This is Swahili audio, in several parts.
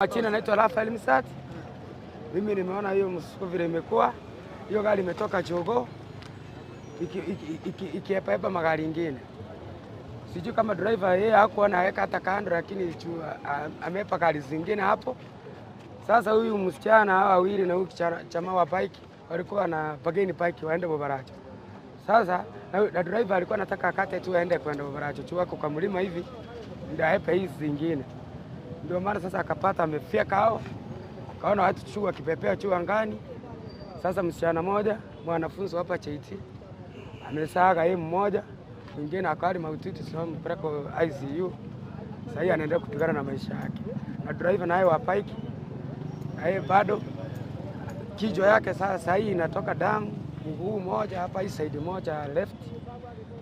Majina naitwa Rafael Misati. Mimi nimeona hiyo msuko vile imekuwa. Hiyo gari imetoka Jogoo ikiepaepa magari ingine. Sijui kama driver yeye hakuwa anaweka hata kando, lakini amepa gari zingine hapo. Sasa huyu msichana hawa wawili na huyu chama wa bike walikuwa na bageni bike waende Bobaracho. Sasa na driver alikuwa anataka akate tu aende kwenda Bobaracho. Chua kwa mlima hivi ndio aepe hizi zingine. Ndio maana sasa akapata amefika hao. Kaona watu chua kipepea chua angani. Sasa msichana mmoja mwanafunzi hapa JT amesaga yeye mmoja, mwingine akali mahututi tunampeleka ICU. Sasa yeye anaendelea kupigana na maisha yake. Na driver naye wa bike naye bado kichwa yake sasa hii inatoka damu, mguu mmoja hapa hii side moja left.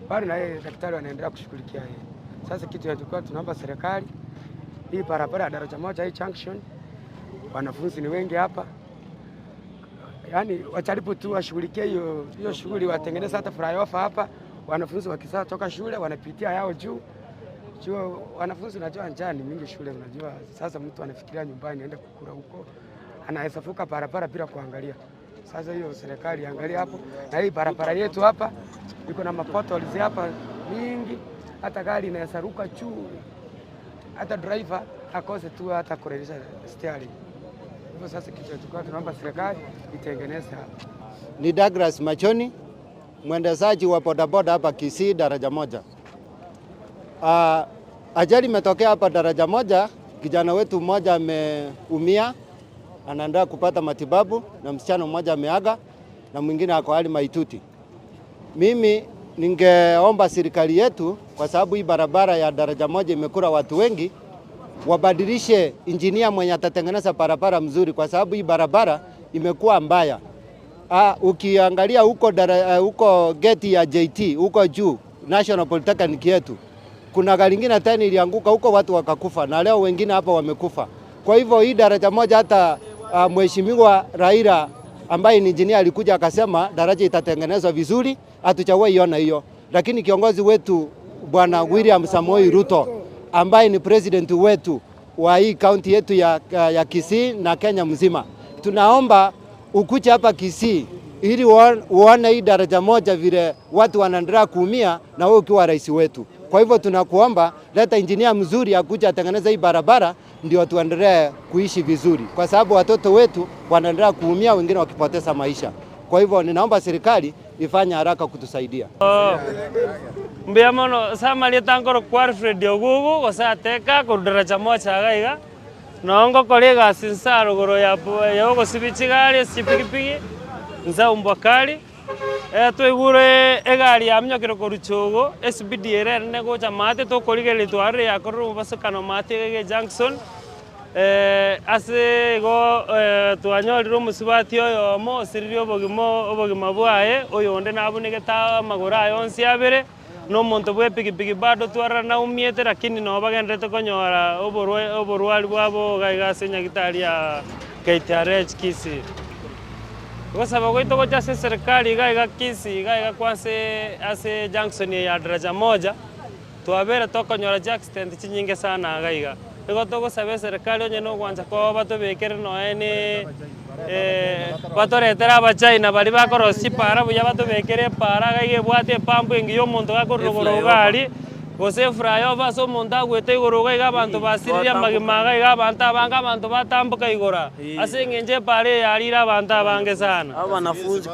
Bado naye daktari anaendelea kushughulikia yeye. Sasa kitu tulikuwa tunaomba serikali, hii barabara ya daraja moja hii junction, wanafunzi ni wengi hapa. Yaani wajaribu tu washughulikie hiyo shughuli, watengeneze hata flyover hapa. Wanafunzi wakisaa toka shule wanapitia yao juu. Juu wanafunzi unajua njaa ni mingi shule, unajua sasa mtu anafikiria nyumbani aende kukula huko. Anaweza vuka barabara bila kuangalia. Sasa hiyo serikali angalia hapo. Na hii barabara yetu hapa iko na mapotholes hapa mingi, hata gari inaweza ruka juu. Hata driver akose tu hata kurejesha steering. Hivyo sasa kitu tulikuwa tunaomba serikali itengeneze hapa. Ni Douglas Machoni, mwendeshaji wa bodaboda hapa Kisii daraja moja. Ajali imetokea hapa daraja moja, kijana wetu mmoja ameumia, anaendelea kupata matibabu, na msichana mmoja ameaga na mwingine ako hali mahututi. Mimi ningeomba serikali yetu, kwa sababu hii barabara ya daraja moja imekula watu wengi, wabadilishe injinia mwenye atatengeneza barabara mzuri, kwa sababu hii barabara imekuwa mbaya. Ukiangalia huko huko gate ya JT huko juu National Polytechnic yetu, kuna gari lingine tena ilianguka huko, watu wakakufa, na leo wengine hapa wamekufa. Kwa hivyo hii daraja moja hata Mheshimiwa Raila ambaye ni injinia alikuja akasema daraja itatengenezwa vizuri, hatujawahi iona hiyo. Lakini kiongozi wetu Bwana William Samoei Ruto ambaye ni president wetu wa hii county yetu ya Kisii na Kenya mzima, tunaomba ukuje hapa Kisii ili uone hii daraja moja vile watu wanaendelea kuumia, na wewe ukiwa rais wetu. Kwa hivyo tunakuomba leta injinia mzuri akuje atengeneze hii barabara, ndio tuendelee kuishi vizuri, kwa sababu watoto wetu wanaendelea kuumia, wengine wakipoteza maisha. Kwa hivyo ninaomba serikali ifanye haraka kutusaidia. Mbia mono sama litangoro kwa Alfred Ogugu gosateka ku daraja moja gaiga nongo kolega sinsaro goro ya yogo sibichigari sipikipiki nza umbakali twigure egari ya mnyokero koruchogo SBD ere ne gocha mate to korigeli tware ya koru basakano mate ge junction ase go twanyorire omusubati oyo mo osiririe obogima obogima bwaye oyonde nabunegete amagoro aye onsi abere no omonto bwa epikipiki bado twarara naumiete, lakini no bagenderete konyora oborwari bwabo gaiga ase nyagitari ya KTRH Kisii. Gosaba goito gocha ase serikali gaiga Kisii gaiga kwanse ase junction ya daraja moja twabere tokonyora accident chinyinge sana gaiga. Igo togosaba serikali onye nogwancha koba batobekere noe ni batoretera abachina bari bakorosia para buya batobekere para gaiga ebwate epambu engiya omonto gakorora gari gose flyover ase omonto agwete igoro gaiga abanto basiririe amagima gaiga abanto abange abanto batamboka igora ase eng'encho epara eyarire abanto abange sana. Abanafunzi